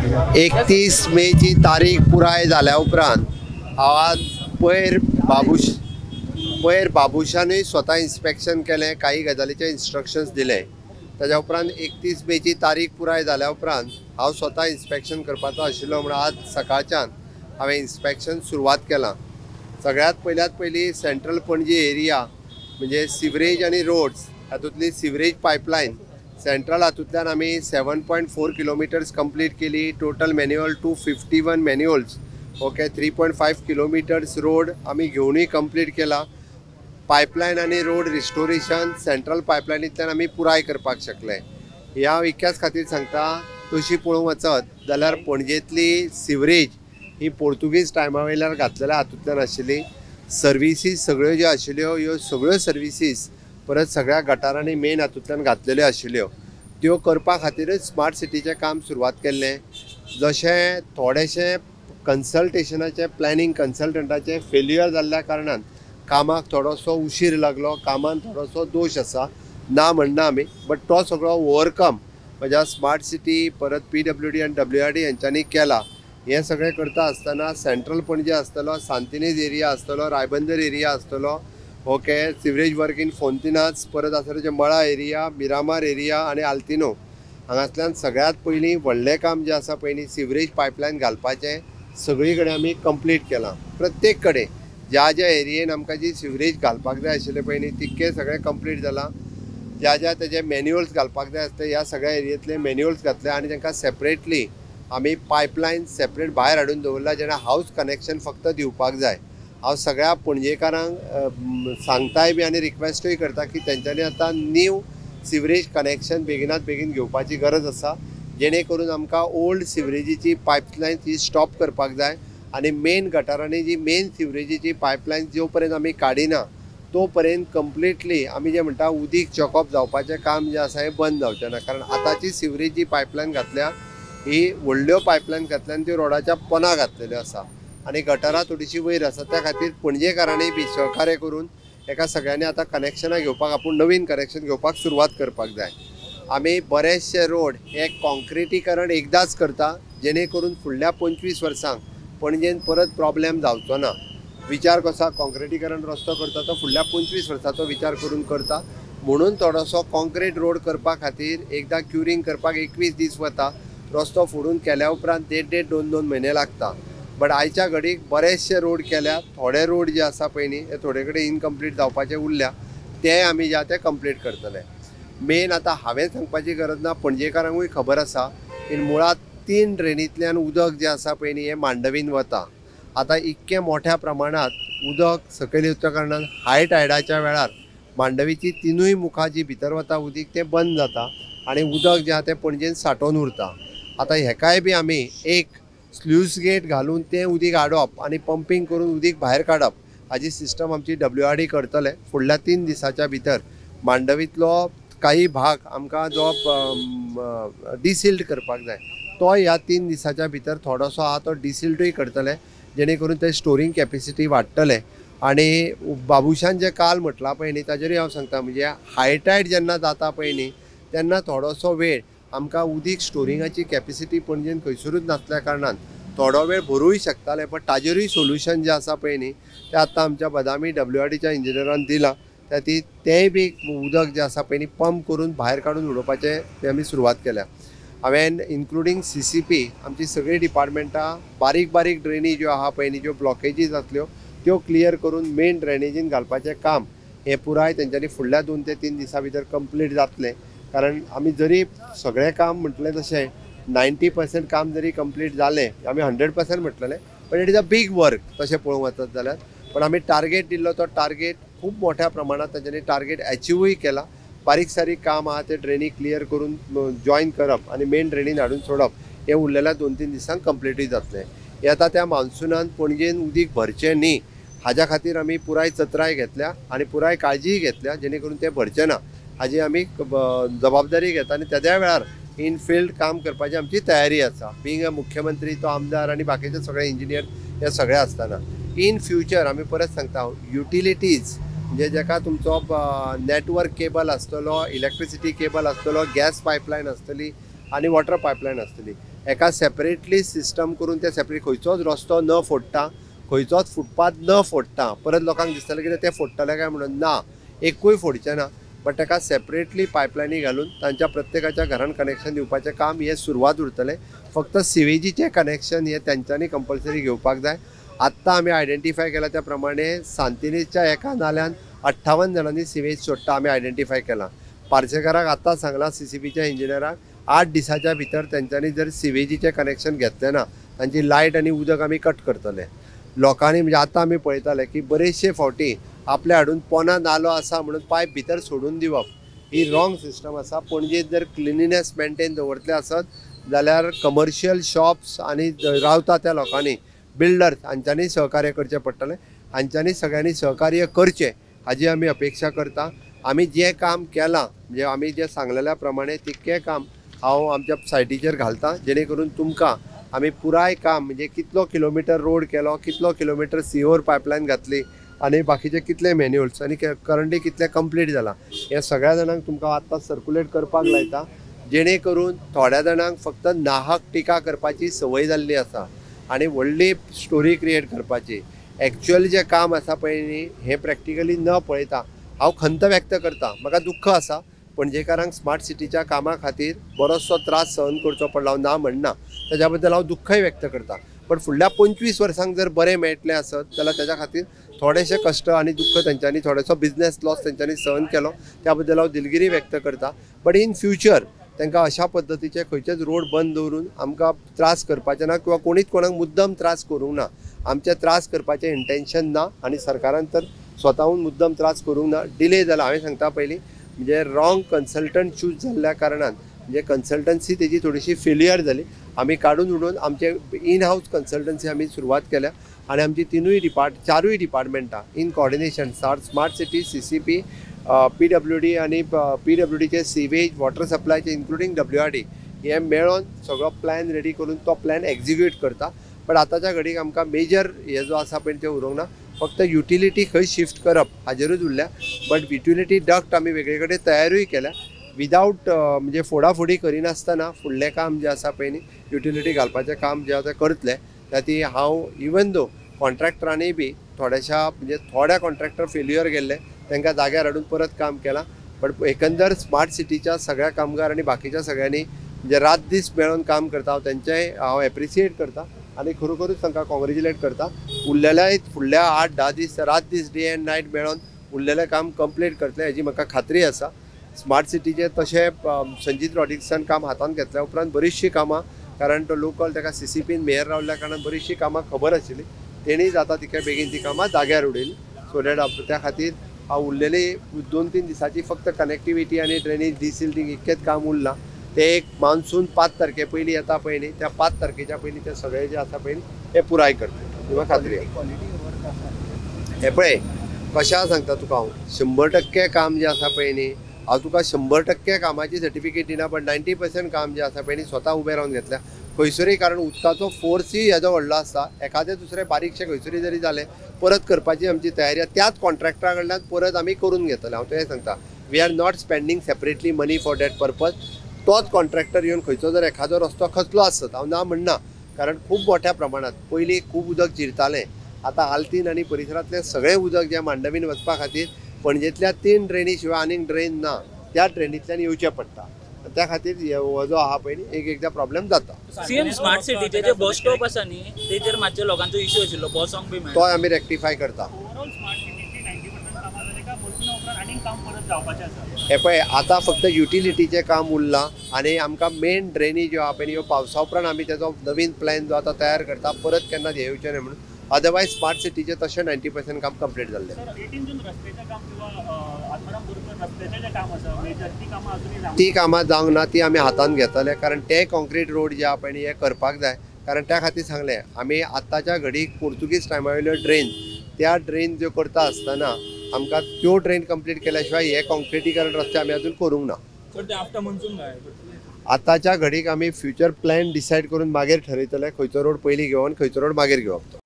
31 मेची तारीख पुराय जाल्या उपरांत हांव आज पयर बाबुशानूय स्वता इन्स्पेक्शन केलें, काही गजालीचें इन्स्ट्रक्शन्स दिले. ताज्या उपरांत 31 मेची तारीख पुराय जाल्या उपरांत हांव स्वता इन्स्पेक्शन करपाचो आशिल्लो म्हणून आज सकाळच्यान हांवें इन्स्पेक्शन सुरवात केलां. सगळ्यांत पयल्यात पयलीं सेंट्रल पणजी एरिया म्हणजे सिवरेज आनी रोड्स हातूंतली सिवरेज पायपलायन सेंट्रल हातूंतल्यान आमी 7.4 किलोमिटर्स कंप्लीट केली. Total manhole 251 manholes, okay, 3.5 kilometres road आमी घेवनूय कंप्लीट केला. पायपलायन आनी रोड रिस्टोरेशन सेंट्रल पायपलायनींतल्यान आमी पुराय करपाक शकले. हे हांव इतक्याच खातीर सांगता, तशी पळोवंक वचत जाल्यार पणजेंतली सिवरेज ही पोर्तुगीज टायमा वयल्यान घातलेल्या हातूंतल्यान आशिल्ली. सर्विसीस सगळ्यो ज्यो आशिल्ल्यो ह्यो सगळ्यो सर्विसीस परत सगळ्या गटारांनी मेन हातूंतल्यान घातलेल्यो आशिल्ल्यो, त्यो करपा खातीरच स्मार्ट सिटीचें काम सुरवात केल्लें. जशें थोडेशें कन्सल्टेशनाचें प्लॅनिंग कन्सल्टंटाचें फेल्युअर जाल्ल्या कारणान कामाक थोडोसो उशीर लागलो, कामान थोडोसो दोश आसा ना म्हणना आमी, बट तो सगळो ओवरकम म्हज्या स्मार्ट सिटी परत PWD आनी WRD हेंच्यांनी केला. हें सगळें करता आसतना सेंट्रल पणजे आसतलो, सांतिनेज एरिया आसतलो, रायबंदर एरिया आसतलो, okay, sewerage work in Fontainhas, परत आसा तेजें मळा एरिया, मिरामार एरिया आनी आल्तिनो हांगासल्यान सगळ्यांत पयलीं व्हडलें काम जें आसा पयलीं सिवरेज पायपलायन घालपाचें सगळी कडेन आमी कंप्लीट केलां. प्रत्येक कडेन ज्या ज्या एरियेन आमकां जी सिवरेज घालपाक जाय आशिल्लें पळय न्ही तितकें सगळें कंप्लीट जालां. ज्या ज्या तेजे मॅन्युअल्स घालपाक जाय आसले ह्या सगळ्या एरियेंतले मॅन्युअल्स घातले आनी तांकां सेपरेटली आमी पायपलायन सेपरेट भायर हाडून दवरला, जेणे हावस कनेक्शन फक्त दिवपाक जाय. हांव सगळ्या पणजेकारांक सांगताय बी आनी रिक्वेस्टूय करता की तेंच्यांनी आतां न्यू सिवरेज कनेक्शन बेगिनात बेगीन घेवपाची गरज आसा, जेणे करून आमकां ओल्ड सिवरेजीची पायपलायन ही स्टॉप करपाक जाय आनी मेन गटारांनी जी मेन सिवरेजीची पायपलायन जो पर्यंत आमी काडिना तो पर्यंत कंप्लिटली आमी जें म्हणटा उदीक चॉकअप जावपाचें काम जें आसा हें बंद जावचें ना. कारण आतांची सिवरेज जी पायपलायन घातल्या ही व्हडल्यो पायपलायन घातल्या आनी त्यो रोडाच्या पोना घातलेल्यो आसा आनी गटारां थोडीशी वयर आसा. त्या खातीर पणजेकारांनी बी सहकार्य करून एका सगळ्यांनी आतां कनेक्शनां घेवपाक, आपूण नवीन कनेक्शन घेवपाक सुरवात करपाक जाय. आमी बरेचशे रोड हे कॉन्क्रिटीकरण एकदांच करता, जेणे करून फुडल्या 25 वर्सांक पणजेन परत प्रॉब्लेम जावचो ना. विचार कसो कॉन्क्रिटीकरण रस्तो करता तो फुडल्या 25 वर्सांचो विचार करून करता, म्हणून थोडोसो कॉन्क्रीट रोड करपा खातीर एकदां क्युरींग करपाक 21 दीस वता, रस्तो फोडून केल्या उपरांत 1.5-1.5 2-2 म्हयने लागता. बट आयच्या घडीक बरेचशे रोड केल्या, थोडे रोड जे आसा पळय न्ही हे थोडे कडेन इनकम्प्लीट जावपाचे उरल्या, ते आमी जे ते कंप्लीट करतले. मेन आतां हांवें सांगपाची गरज ना, पणजेकारांकूय खबर आसा की मुळांत 3 ड्रेनींतल्यान उदक जें आसा पळय न्ही हें मांडवीन वता. आतां इतकें मोठ्या प्रमाणांत उदक सकयल येवच्या कारणान हाय टायडाच्या वेळार मांडवीची 3 मुखां जी भितर वता उदीक तें बंद जाता आनी उदक जें आसा तें पणजेन सांठोवन उरता. आतां हेकाय बी आमी एक स्ल्यूस गेट घालून तें उदीक हाडप आनी पंपींग करून उदीक भायर काडप हाजी सिस्टम आमची WRD करतले. फुडल्या 3 दिसाच्या भितर मांडवींतलो काही भाग आमकां जो डिसिल्ट करपाक जाय तो ह्या 3 दिसाच्या भितर थोडोसो आहा तो डिसिल्टूय करतले, जेणे करून ते स्टोरींग कॅपेसिटी वाडटले. आनी बाबुशान जें काल म्हटलां पळय न्ही ताजेरूय हांव सांगता, म्हणजे हाय टायड जेन्ना जाता पळय न्ही तेन्ना थोडोसो वेळ आमकां उदीक स्टोरिंगाची कॅपेसिटी पणजेन खंयसरूच नासल्या कारणान थोडो वेळ भरूय शकताले, बट ताजेरूय सोल्युशन जें आसा पळय न्ही तें आतां आमच्या बदामी WRDच्या इंजिनियरान दिलां. त्या ती तेंय बी उदक जें आसा पळय न्ही पंप करून भायर काडून उडोवपाचें तें आमी सुरवात केल्या. हांवें इन्क्लुडींग CCP आमची सगळीं डिपार्टमेंटां बारीक बारीक ड्रेनी ज्यो आहा पळय न्ही ज्यो ब्लॉकेजीस आसल्यो त्यो क्लियर करून मेन ड्रेनेजीन घालपाचें काम हें पुराय तेंच्यांनी फुडल्या 2 ते 3 दिसां भितर कंप्लीट जातलें. कारण आमी जरी सगळें काम म्हटलें तशें 90% काम जरी कंप्लीट जालें, आमी 100% म्हटलेलें, but it is a big work तशें पळोवंक वचत जाल्यार. पण आमी टार्गेट दिल्लो तो टार्गेट खूब मोठ्या प्रमाणांत तांच्यांनी टार्गेट एचिवूय केला. बारीक सारीक काम आहा ते ड्रेनी क्लियर करून जॉयन करप आनी मेन ड्रेनीन हाडून सोडप हें उरलेल्या 2-3 दिसांक कंप्लिटूय जातलें. हें आतां त्या मान्सुनान पणजेन उदीक भरचें न्ही हाज्या खातीर आमी पुराय चत्राय घेतल्या आनी पुराय काळजीय घेतल्या, जेणे करून तें भरचें ना हाजी आमी जबाबदारी घेता आनी तेद्या वेळार इन फिल्ड काम करपाची आमची तयारी आसा. बींग अ मुख्यमंत्री तो आमदार आनी बाकीचे सगळे इंजिनियर हे सगळे आसतना इन फ्युचर आमी परत सांगता, युटिलिटीज म्हणजे जेका तुमचो नेटवर्क केबल आसतलो, इलेक्ट्रिसिटी केबल आसतलो, गॅस पायपलायन आसतली आनी वॉटर पायपलायन आसतली, एका सेपरेटली सिस्टम करून ते सेपरेट खंयचोच रस्तो न फोडटा, खंयचोच फुटपाथ न फोडटा, परत लोकांक दिसतलें कितें ते फोडटले काय म्हणून, ना, एकूय फोडचें ना, बट ताका सेपरेटली पायपलायनी घालून तांच्या प्रत्येकाच्या घरान कनेक्शन दिवपाचें काम हें सुरवात उरतलें. फक्त सिवेजीचें कनेक्शन हें तेंच्यांनी कंपल्सरी घेवपाक जाय. आत्तां आमी आयडेंटिफाय केला त्या प्रमाणे सांतिनेजच्या एका नाल्यान 58 जाणांनी सिवेज सोडटा आमी आयडेंटिफाय केलां. पार्सेकाराक आत्तां सांगलां, सीसीपीच्या इंजिनियराक, 8 दिसाच्या भितर तेंच्यांनी जर सिवेजीचें कनेक्शन घेतलें ना तांची लायट आनी उदक आमी कट करतले. लोकांनी म्हणजे आतां आमी पळयताले की बरेचशे फावटी आपल्या हाडून पोना नालो आसा म्हणून पायप भितर सोडून दिवप ही रॉंग सिस्टम आसा. पणजेंत जर क्लिनिनेस मेनटेन दवरतले आसत जाल्यार कमर्शियल शॉप्स आनी रावता त्या लोकांनी, बिल्डर्स हांच्यांनी सहकार्य करचें पडटलें, हांच्यांनी सगळ्यांनी सहकार्य करचें हाजी आमी अपेक्षा करता. आमी जें काम केलां म्हणजे आमी जें सांगलेल्या प्रमाणे तितकें काम हांव आमच्या सायटीचेर घालता, जेणे करून तुमकां आमी पुराय काम म्हणजे कितलो किलोमिटर रोड केलो, कितलो किलोमिटर सिओर पायपलायन घातली आनी बाकीचे कितले मॅन्युअल्स आनी करंटली कितले कंप्लीट जाला हें सगळ्या जाणांक तुमकां आत्तां सर्कुलेट करपाक लायता, जेणे करून थोड्या जाणांक फक्त नाहक टिका करपाची संवय जाल्ली आसा आनी व्हडली स्टोरी क्रिएट करपाची. एक्चुअल जें काम आसा पळय न्ही हें प्रॅक्टिकली न पळयता हांव खंत व्यक्त करता, म्हाका दुख्ख आसा पणजेकारांक स्मार्ट सिटीच्या कामा खातीर बरोचसो त्रास सहन करचो पडला, हांव ना म्हणना, ताच्या बद्दल हांव दुख्खय व्यक्त करता. पण फुडल्या 25 वर्सांक जर बरें मेळटलें आसत जाल्यार ताच्या खातीर थोडेशे कश्ट आनी दुख्ख तेंच्यांनी, थोडेसो बिजनेस लॉस तेंच्यांनी सहन केलो त्या बद्दल हांव दिलगिरी व्यक्त करता. बट इन फ्युचर तांकां अशा पद्दतीचे खंयचेच रोड बंद दवरून आमकां त्रास करपाचे ना किंवा कोणीच कोणाक मुद्दम त्रास करूंक ना, आमचे त्रास करपाचें इंटेन्शन ना आनी सरकारान तर स्वताहून मुद्दम त्रास करूंक ना. डिले जाला, हांवें सांगता पयलीं म्हणजे रॉंग कन्सल्टंट चूज जाल्ल्या कारणान म्हणजे कन्सल्टन्सी तेजी थोडीशी फेलियर जाली. आमी काडून उडोवन आमचे इन हावस कन्सल्टन्सी आमी सुरवात केल्या आनी आमची तिनूय चारूय डिपार्टमेंटां in coordination, smart city, CCP, PWD आनी पीडब्ल्यूडीचे सिवेज, वॉटर सप्लायचे इन्क्लुडींग WRD हे मेळोन सगळो प्लॅन रेडी करून तो प्लॅन एक्झिक्यूट करता. बट आतांच्या घडीक आमकां मेजर हे जो आसा पळय तें उरूंक ना, फक्त युटिलिटी खंय शिफ्ट करप हाजेरूच उरल्या. बट युटिलिटी डक्ट आमी वेगळे कडेन तयारूय केल्या विदावट म्हणजे फोडाफोडी करिनासतना फुडलें काम जें आसा पळय न्ही युटिलिटी घालपाचें काम जें आसा करतलें. त्या ती हांव इवन दो कॉन्ट्रॅक्टरांनी बी थोड्याशा म्हणजे थोड्या कॉन्ट्रॅक्टर फेल्युअर गेल्ले तांकां जाग्यार हाडून परत काम केलां. बट एकंदर स्मार्ट सिटीच्या सगळ्या कामगार आनी बाकीच्या सगळ्यांनी म्हणजे रात दीस मेळोन काम करता, हांव तेंचेय हांव एप्रिशिएट करता आनी खरोखरूच तांकां कॉंग्रेच्युलेट करता. उरलेल्या फुडल्या 8-10 दीस रात दीस डे एंड नायट मेळोन उरलेलें काम कंप्लीट करतलें हेजी म्हाका खात्री आसा. स्मार्ट सिटीचें तशें संजीत रॉड्रिग्सान काम हातांत घेतल्या उपरांत बरीचशीं कामां, कारण तो लोकल ताका सीसीपीन मेयर रावल्ल्या कारणान बरीचशीं कामां खबर आशिल्ली, तेणी जाता तितक्या बेगीन ती कामां जाग्यार उडयली. सो that त्या खातीर हांव उरलेली 2-3 दिसांची फक्त कनेक्टिविटी आनी ड्रेनेज डिसिल्टींग इतकेंच काम उरलां. ते एक मान्सून 5 तारखे पयलीं येता पळय न्ही, त्या 5 तारखेच्या पयलीं ते सगळें जें आसा पळय न्ही तें पुराय करतले, म्हाका खात्री आसा. हें पळय कशें सांगता तुका हांव, 100% काम जें आसा पळय न्ही, हांव तुका 100% कामाची सर्टिफिकेट दिना, बट 90% काम जें आसा पळय न्ही स्वता उबें रावन घेतल्या खंयसरूय. कारण उदकाचो फोर्सूय येदो व्हडलो आसता, एखादें दुसरें बारीकशें खंयसरूय जरी जालें परत करपाची आमची तयारी आसा, त्याच कॉन्ट्रॅक्टरा कडल्यान परत आमी करून घेतले. हांव तुवें सांगता, we are not spending separately money for that purpose. तोच कॉन्ट्रॅक्टर येवन खंयचो जर एखादो रस्तो खचलो आसत, हांव ना म्हणना, कारण खूब मोठ्या प्रमाणांत पयलीं खूब उदक जिरतालें, आतां आल्तीन आनी परिसरांतलें सगळें उदक जें मांडवीन वचपा खातीर पणजेंतल्या 3 ड्रेनी शिवाय आनीक ड्रेन ना, त्या ड्रेनींतल्यान येवचें पडटा. त्या खातीर हो जो आहा पळय न्ही एक एकदां प्रॉब्लेम जाता. सीएम स्मार्ट सिटीचे जे बस स्टॉप आसा न्ही तेचेर मातशे लोकांचो इश्यू आशिल्लो, बसोंक बी मेळना, तोय आमी रेक्टिफाय करता. हे पळय आतां फक्त युटिलिटीचें काम उरलां आनी आमकां मेन ड्रेनी ज्यो आहा पळय न्ही ह्यो पावसा उपरांत आमी तेजो नवीन प्लॅन जो आतां तयार करता, परत केन्ना हें येवचें न्हय म्हणून. अदरवायज स्मार्ट सिटीचें तशें 90% काम कंप्लीट जाल्लें. ती कामां जावंक ना, ती आमी हातांत घेतले, कारण ते कॉन्क्रीट रोड जे आहा पळय न्ही हे करपाक जाय. कारण त्या खातीर सांगलें आमी आतांच्या घडीक पोर्तुगीज टायमा वयल्यो ड्रेन, त्या ड्रेन ज्यो करता आसतना आमकां त्यो ड्रेन कंप्लीट केल्या शिवाय हे कॉन्क्रिटीकरण रस्ते आमी अजून करूंक ना. आतांच्या घडीक आमी फ्युचर प्लॅन डिसायड करून मागीर ठरयतले खंयचो रोड पयलीं घेवन खंयचो रोड मागीर घेवप तो.